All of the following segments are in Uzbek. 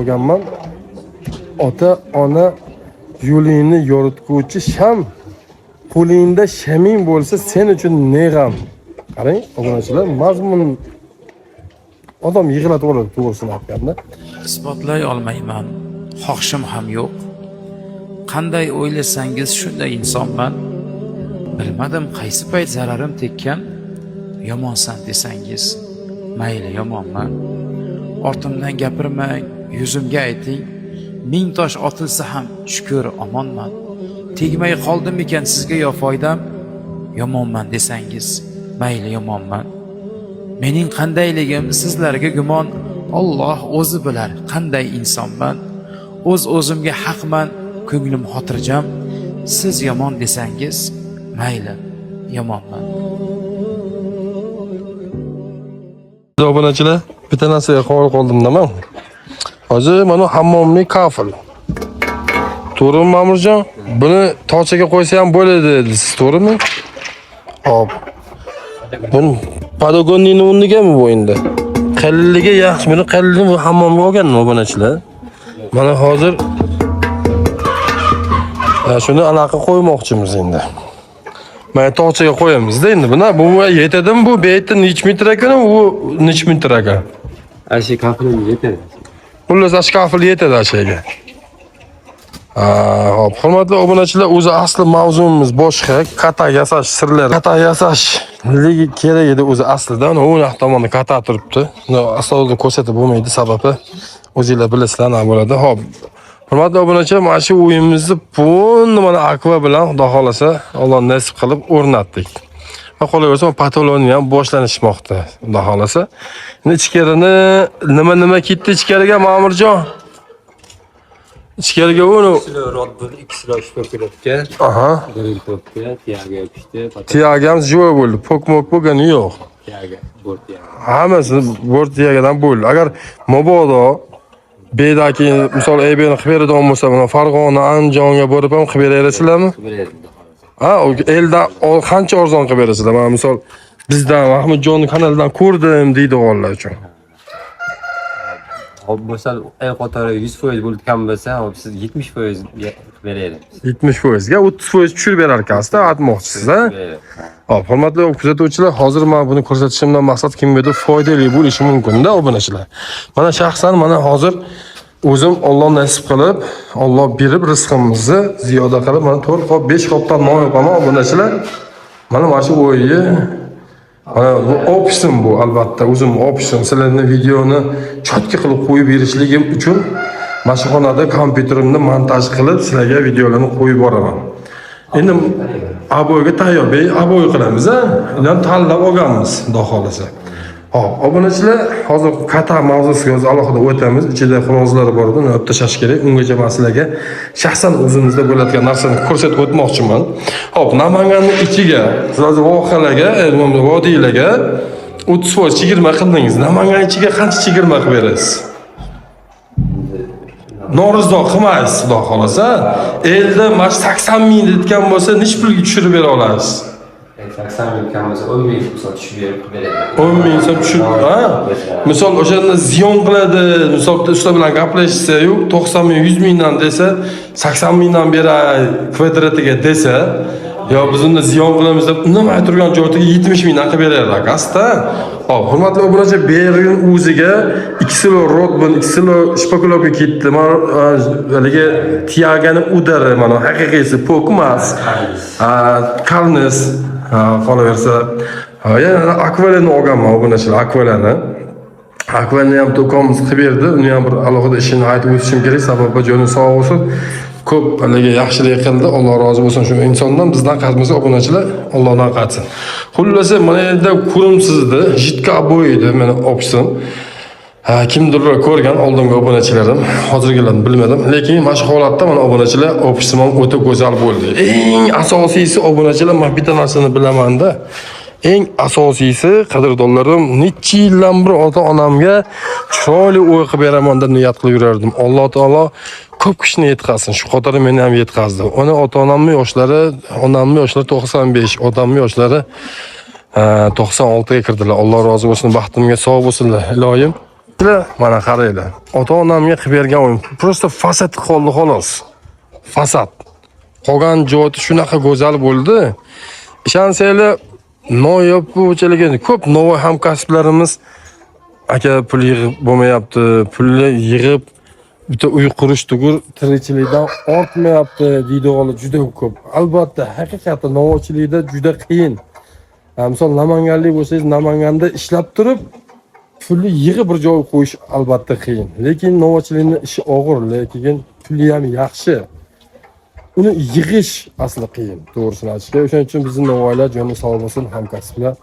olganman. Ota ona yo'lingni yoritguvchi sham, qo'lingda shaming bo'lsa sen uchun ne g'am. Qarang, obunachilar, mazmun odam yig'latib oladi to'g'risini aytganda. Isbotlay olmayman, xohishim ham yo'q. Qanday o'ylasangiz shunday insonman. Bilmadim qaysi payt zararim tekkan. Yomonsan desangiz, mayli yomonman. Ortimdan gapirmang, yuzimga ayting. Ming tosh otilsa ham shukr omonman. Tegmay qoldimikan sizga yo foydam? Yomonman desangiz, mayli yomonman. Mening qandayligim sizlarga gumon, Alloh o'zi bilar qanday insonman. O'z o'zimga haqman, ko'nglim xotirjam. Siz yomon desangiz, mayli yomonman. Obunachilar, bitta narsaga qoyil qoldim-da man. Hozir mana hammomli kafel. To'g'rimi, Ma'murjon? Buni tog'chaga qo'ysa ham bo'ladi dedingiz, to'g'rimi? Hop. Buni podogonniyni o'rnigami bu endi? Qalilligi yaxshi, buni qalilini bu hammomga olganmi obunachilar? Mana hozir shuni anaqa qo'ymoqchimiz endi. Mana tog'chaga qo'yamiz-da endi buni. Bu yetadimi bu? Bu yerda necha metr ekan, u necha metr ekan? Ana shu kafilim yetadi. Xullas, kafil yetadi ashaga. Hop, hurmatli obunachilar, o'zi asli mavzumiz boshqa, kata yasash sirlari. Kata yasash kerak edi o'zi aslida. U yoq tomonda kata turibdi. Aslida ko'rsatib bo'lmaydi, sababi o'zinglar bilasizlar nima bo'ladi. Hop. Hurmatli obunachilar, mana shu uyimizni buni mana akva bilan Xudo xolasa, Alloh nasib qilib o'rnatdik. Va qolaversa, patoloni ham boshlanishmoqda, Xudo xolasa. Endi ichkarini nima ketdi ichkariga, Ma'murjon? Ichkariga uni Rod bir, ikki silo shpirkirovka, aha, grintopka, tiyaga yopishdi, tiyagamiz jo'ya bo'ldi. Pok-mok bo'lgani yo'q. Tiyaga, bort tiyaga. Hammasi bort tiyagadan bo'ldi. Agar mabodo bedaki misol EBni qilib beradigan bo'lsa, mana Farg'ona, Andijonga borib ham qilib berasizlarmi? Qilib beradi, xudo xohlasa. Ha, eldan qancha arzon qilib berasizlar? Mana misol bizdan Mahmudjonning kanalidan ko'rdim deydiganlar uchun. Hop, bo'lsa el qatori 100% bo'lgan bo'lsa, hop, siz 70% qilib beramiz. 70% ga 30% tushirib berar ekansizda, aytmoqchisiz, ha? Hop, hurmatli kuzatuvchilar, hozir men buni ko'rsatishimdan maqsad kimgadir foydali bo'lishi mumkin-da, obunachilar. Mana shaxsan mana hozir o'zim Alloh nasib qilib, Alloh berib rizqimizni ziyoda qilib, mana 4 qop, 5 qopdan non yopaman, obunachilar. Mana shu o'yni mana bu ofisim bu albatta o'zim ofisim. Sizlarni videoni chotki qilib qo'yib berishligim uchun mana shu xonada kompyuterimni montaj qilib sizlarga videolarni qo'yib boraman. Endi aboyga tayyor, aboy qilamiz, a? Uni ham tanlab olganmiz, xudo xolasa. Hop, obunachilar, hozir kata mavzusiga hozir alohida o'tamiz. Ichida xurozlar bor edi, uni olib tashlash kerak. Ungacha men sizlarga shaxsan o'zimizda bo'ladigan narsani ko'rsatib o'tmoqchiman. Hop, Namanganning ichiga, sizlar vohalarga, vodiylarga 30% chegirma qildingiz. Namangan ichiga qancha chegirma qilib berasiz? Norizo qilmaysiz, xudo xolasa. Elda mana 80 ming deyotgan bo'lsa, necha pulga tushirib bera olasiz? 80 ming kam bo'lsa, 10 ming misol tushib berib qilib beradi. 10 ming so'm tushib, ha? Misol o'shanda ziyon qiladi, misol bitta usta bilan gaplashsa, yo'q 90 ming, 100 mingdan desa, 80 mingdan beray kvadratiga desa, yo biz unda ziyon qilamiz deb indamay turgan joyga 70 mingdan qilib berar akasida. Hop, hurmatli obunachi, bergan o'ziga 2 kilo rodbun, 2 kilo shpakulovka ketdi. Mana haligi tiyagani udari, mana haqiqiysi pok emas. Kalnis, qolaversa. Yana akvalani olganman obunachilar, akvalani. Akvalni ham do'konimiz qilib berdi. Uni ham bir alohida ishini aytib o'tishim kerak, sababi joni sog' bo'lsin. Ko'p haligi yaxshilik qildi. Alloh rozi bo'lsin shu insondan, bizdan qaytmasa obunachilar, Allohdan qaytsin. Xullas, mana yerda ko'rimsizdi, jitka oboy edi meni ofisim. Ha, kimdirlar ko'rgan oldingi obunachilarim, hozirgilarni bilmadim. Lekin mana shu holatda mana obunachilar ofisim ham o'ta go'zal bo'ldi. Eng asosiysi obunachilar, men bitta narsani bilaman-da. Eng asosiysi qadrdonlarim, necha yildan beri ota-onamga chiroyli uy qilib beraman deb niyat qilib yurardim. Alloh taolo ko'p kishini yetkazsin. Shu qatori meni ham yetkazdi. Uni ota-onamning yoshlari, onamning yoshlari 95, otamning yoshlari 96 ga kirdilar. Alloh rozi bo'lsin, baxtimga sog' bo'lsinlar, iloyim. Mana qaranglar. Ota-onamga qilib bergan uyim просто fasad qoldi, xolos. Fasad. Qolgan joyi shunaqa go'zal bo'ldi. Ishonsanglar, noyob bo'lchaligi ko'p Navoiy hamkasblarimiz aka pul yig'ib bo'lmayapti, pulni yig'ib bitta uy qurish tugul tirikchilikdan ortmayapti deydiganlar juda ko'p. Albatta, haqiqatda novvoychilikda juda qiyin. Misol namanganlik bo'lsangiz, Namanganda ishlab turib pulni yig'ib bir joyga qo'yish albatta qiyin. Lekin novvoychilikni ishi og'ir, lekin puli ham yaxshi. Uni yig'ish asli qiyin, to'g'risini aytish kerak. O'shaning uchun bizni novvoylar, joni sog' bo'lsin, hamkasblar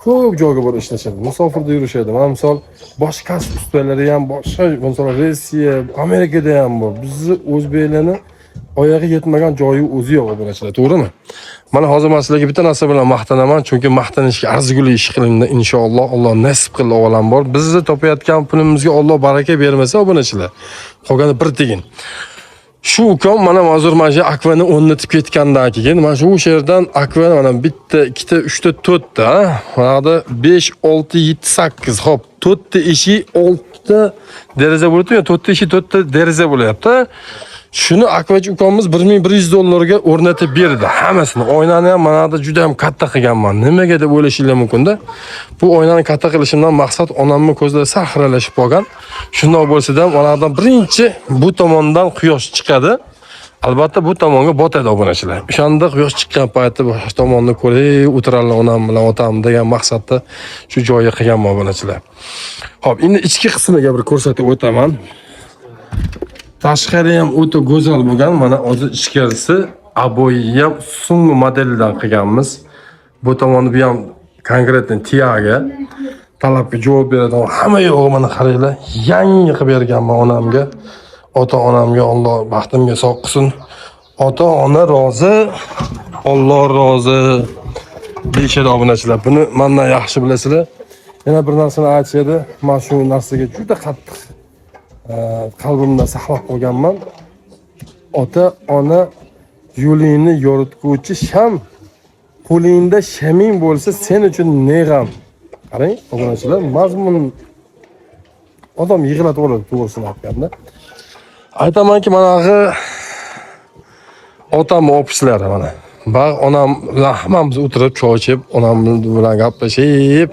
ko'p joyga borib ishlashadi, musofirda yurishadi. Mana misol boshqa kasb ustalari ham, boshqa misol Rossiya, Amerikada ham bor. Bizni o'zbeklarni oyog'i yetmagan joyi o'zi yo'q, obunachilar, to'g'rimi? Mana hozir man sizlarga bitta narsa bilan maqtanaman, chunki maqtanishga arzigulik ish qilindi, inshaalloh Alloh nasib qildi avvalambor. Bizni topayotgan pulimizga Alloh baraka bermasa, obunachilar, qolgani bir tiyin. Shu ukam mana hozir mana shu akvani o'rnatib ketgandan keyin mana shu o'sha yerdan akvani mana bitta, ikkita, uchta, to'rtta, mana bu 5, 6, 7, 8. Xo'p, to'rtta eshik, oltita deraza bo'libdi, to'rtta eshik, to'rtta deraza bo'lyapti. Shuni akvachi ukamiz 1100 dollarga o'rnatib berdi hammasini. Oynani ham mana bu juda ham katta qilganman. Nimaga deb o'ylashinglar mumkin-da. Bu oynani katta qilishimdan maqsad onamning ko'zlari sal xiralashib qolgan. Shundoq bo'lsa ham onadan birinchi bu tomondan quyosh chiqadi. Albatta bu tomonga botadi, obunachilar. O'shanda quyosh chiqqan paytda bu tomonni ko'rib o'tiradilar onam bilan otam degan maqsadda shu joyga qilganman, obunachilar. Xo'p, endi ichki qismiga bir ko'rsatib o'taman. Tashqari ham o'ta go'zal bo'lgan. Mana hozir ichkarisi обои ham so'nggi modeldan qilganmiz. Bu tomoni bu ham конкретно Tiago talabga javob beradigan hamma yo'g'i, mana qaranglar, yangi qilib berganman onamga. Ota onamga Alloh baxtimga sog' qilsin. Ota ona rozi, Alloh rozi deyishadi, obunachilar. Buni mendan yaxshi bilasizlar. Yana bir narsani aytishadi. Men shu narsaga juda qattiq qalbimda saqlab qolganman. Ota ona yo'lingni yoritguvchi sham, qo'lingda shaming bo'lsa, sen uchun ne g'am. Qarang, obunachilar, mazmun odam yig'latib oladi, to'g'risini aytganda. Aytamanki, manag'i otam ofislari mana. Bag' onam bilan hammamiz o'tirib choy ichib, onam bilan gaplashib,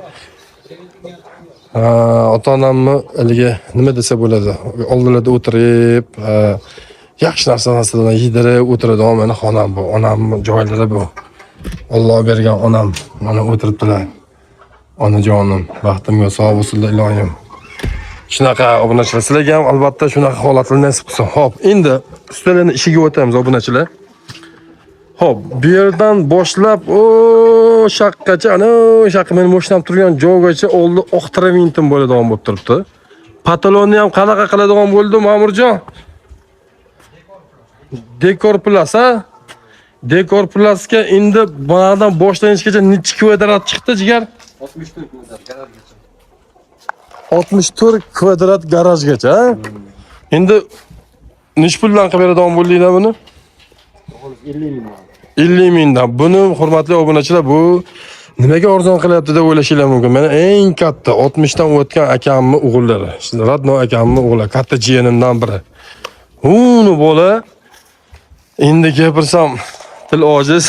ota onamni haligi nima desa bo'ladi, oldilarida o'tirib, yaxshi narsalardan yedirib o'tiradigan mani xonam bu, onamni joylari bu. Alloh bergan onam mana o'tiribdilar. Onajonim, baxtimga sog' bo'lsinlar iloyim. Shunaqa, obunachilar, sizlarga ham albatta shunaqa holatlar nasib qilsin. Xo'p, endi ustalarning ishiga o'tamiz, obunachilar. Xo'p, bu yerdan boshlab o shaqqacha, ana shaqqa meni moshinam turgan joygacha oldi oq travertin bo'ladigan bo'lib turibdi. Потолок ni ham qanaqa qiladigan bo'ldi, Ma'murjon? Dekor Plus, ha? Dekor Plusga endi bunadan boshlanishgacha nechi kvadrat chiqdi, jigar? 64 kvadrat garajgacha. 64 kvadrat garajgacha, ha? Endi nechi puldan qilib beradigan bo'ldinglar buni? 50 ming. 50 mingdan. Buni, hurmatli obunachilar, bu nimaga arzon qilyapti deb o'ylashinglar mumkin. Meni eng katta 60 dan o'tgan akamni o'g'illari. Родной akamni o'g'li, katta jiyanimdan biri. Uni bola endi gapirsam til ojiz.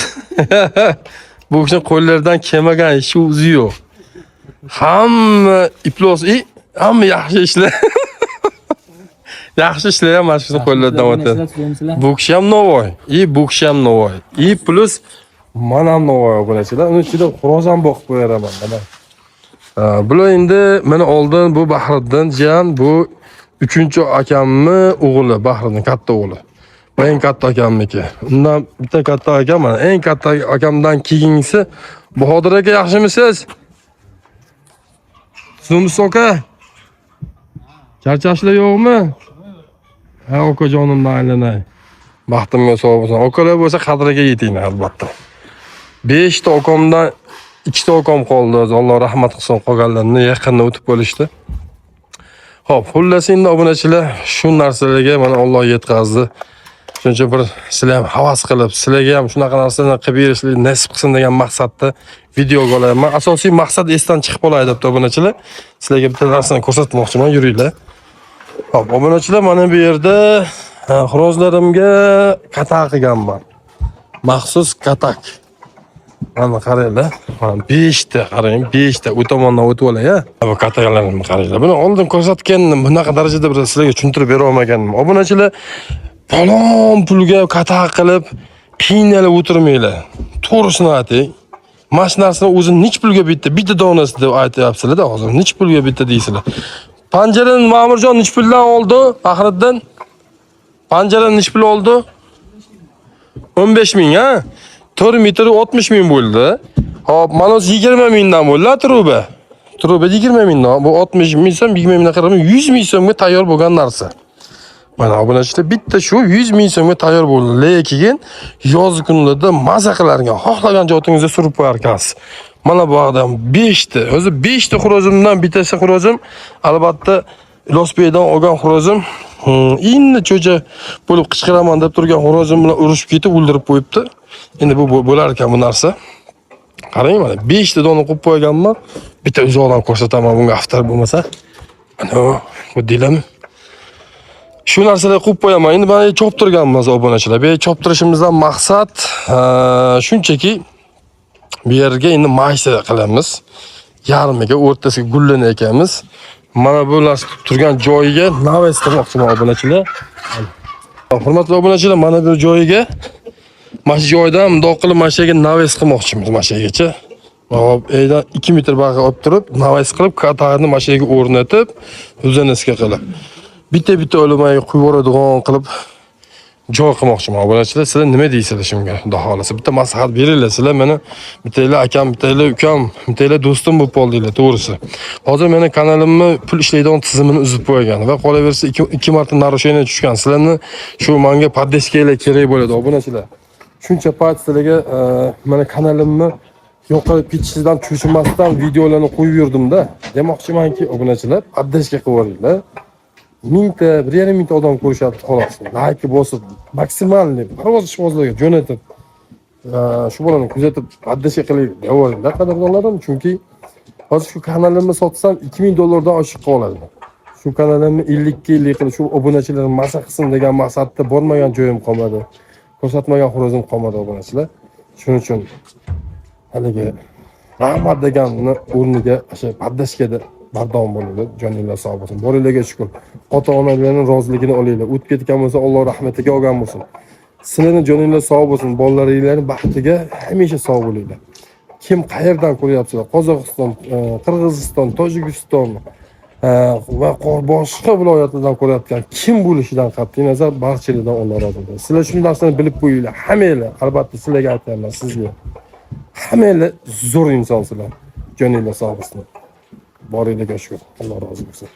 Bu kishini qo'llaridan kelmagan ishi o'zi yo'q. Hamma iflos, hamma yaxshi ishlar. Yaxshi ishlar ham mana shu qo'llaridan o'tadi. Bu kishi ham Navoiy, и bu kishi ham Navoiy. И плюс man ham Navoiy, obunachilar. Uni ichida xo'roz ham boqib qo'yaraman mana. Bular endi mana oldin bu Bahriddin jiyan, bu uchinchi akamni o'g'li, Bahriddin katta o'g'li. Bu eng katta akamniki. Undan bitta katta akam mana eng katta akamdan keyingisi Bahodir aka, yaxshimisiz? Tuzukmisiz, aka? Charchashlar yo'qmi? Ha, okajonimdan aylanay. Baxtimga sog' bo'lsin. Okalar bo'lsa qadriga yetinglar albatta. 5 ta okamdan ikkita okam qoldi. Alloh rahmat qilsin, qolganlarini yaqinda o'tib bo'lishdi. Xo'p, xullas endi obunachilar, shu narsalarga mana Alloh yetkazdi. Shuning uchun bir sizlar ham havas qilib, sizlarga ham shunaqa narsalarni qilib berishlik nasib qilsin degan maqsadda Videoga olyapman. Asosiy maqsad esdan chiqib qolay debdi obunachilar. Sizlarga bitta narsani ko'rsatmoqchiman, yuringlar. Hop, obunachilar, mana bu yerda xo'rozlarimga katak qilganman. Maxsus katak. Mana qaranglar. Mana 5 ta qarang, 5 ta u tomondan o'tib olay, ha. Bu kataklarimni qaranglar. Buni oldin ko'rsatgandim, bunaqa darajada bir sizlarga tushuntirib bera olmagandim. Obunachilar, falon pulga katak qilib qiynalib o'tirmanglar. To'g'risini ayting. Mana shu narsani o'zi nech pulga bitta, bitta donasi deb aytyapsizlar-da hozir. Nech pulga bitta deysizlar. Panjarani Ma'murjon nech puldan oldi? Faxriddin? Panjarani nech pul oldi? 15 ming, ha? 4 metr 60 ming bo'ldi. Hop, mana 20 mingdan bo'ldi truba. Truba 20 mingdan. Bu 60 ming so'm, 20 mingdan 40 ming, 100 ming so'mga tayyor bo'lgan narsa. Mana obunachilar, bitta shu 100 ming so'mga tayyor bo'ldi. Lekin yoz kunlarida maza qilarkan, xohlagan joyingizda surib qo'yar ekansiz. Mana bu yoqdan 5 ta, o'zi 5 ta xo'rozimdan bittasi xo'rozim albatta Losbeydan olgan xo'rozim, endi cho'ja bo'lib qichqiraman deb turgan xo'rozim bilan urushib ketib o'ldirib qo'yibdi. Endi bu bo'lar ekan bu narsa. Qarang, mana 5 ta dona qo'yib qo'yganman. Bitta uzoqdan ko'rsataman bunga aftar bo'lmasa. Ana bu deylarmi? Shu narsalarni qo'yib qo'yaman. Endi mana choptirganmiz obunachilar. Bu choptirishimizdan maqsad shunchaki bu yerga endi maysa qilamiz. Yarmiga o'rtasiga gullini ekamiz. Mana bu narsa turgan joyiga навес qilmoqchiman obunachilar. Hurmatli obunachilar, mana bu joyiga, mana shu joydan bundoq qilib mana shu yerga навес qilmoqchimiz, mana shu yergacha. Hop, eydan 2 metr bag'i olib turib, навес qilib, katarni mana shu yerga o'rnatib, uzanasiga qilib. Bitta-bitta o'limay quyib yuboradigan qilib joy qilmoqchiman. Obunachilar, sizlar nima deysizlar shunga? Xudo xohlasa bitta maslahat beringlar. Sizlar meni bittanglar akam, bittanglar ukam, bittanglar do'stim bo'lib qoldinglar, to'g'risi. Hozir meni kanalimni pul ishlaydigan tizimini uzib qo'ygan va qolaversa ikki marta нарушение tushgan. Sizlarni shu menga поддержка nglar kerak bo'ladi, obunachilar. Shuncha payt sizlarga mana kanalimni yo'qolib ketishidan cho'chimasdan videolarni qo'yib yurdim-da. Demoqchimanki, obunachilar, поддержка qilib yuboringlar. Mingta, 1,5 mingta odam ko'rishyapti xolos. Layk bosib, максимальный parvoz ishqibozlarga jo'natib, shu bolani kuzatib, поддержка qilaylik deyaveringlar, qadrdonlarim, chunki hozir shu kanalimni sotsam 2000 dollardan oshiq qoladi. Shu kanalimni 50 ga 50 qilib, shu obunachilarim maza qilsin degan maqsadda bormagan joyim qolmadi. Ko'rsatmagan xo'rozim qolmadi, obunachilar. Shuning uchun haligi rahmat deganni o'rniga o'sha поддержка da bardam bo'linglar, joninglar sog' bo'lsin. Boringlarga shukur. Ota-onalarning roziligini olinglar. O'tib ketgan bo'lsa, Alloh rahmatiga olgan bo'lsin. Sizlarning joninglar sog' bo'lsin, bolalaringlarning baxtiga hamisha sog' bo'linglar. Kim qayerdan ko'ryapsizlar? Qozog'iston, Qirg'iziston, Tojikiston va boshqa viloyatlardan ko'rayotgan kim bo'lishidan qat'iy nazar barchalardan Alloh rozi bo'lsin. Sizlar shu narsani bilib qo'yinglar. Hammanglar, albatta sizlarga aytyapman, sizga. Hammanglar zo'r insonsizlar. Joninglar sog' bo'lsin. Boringlarga shukur. Alloh rozi bo'lsin.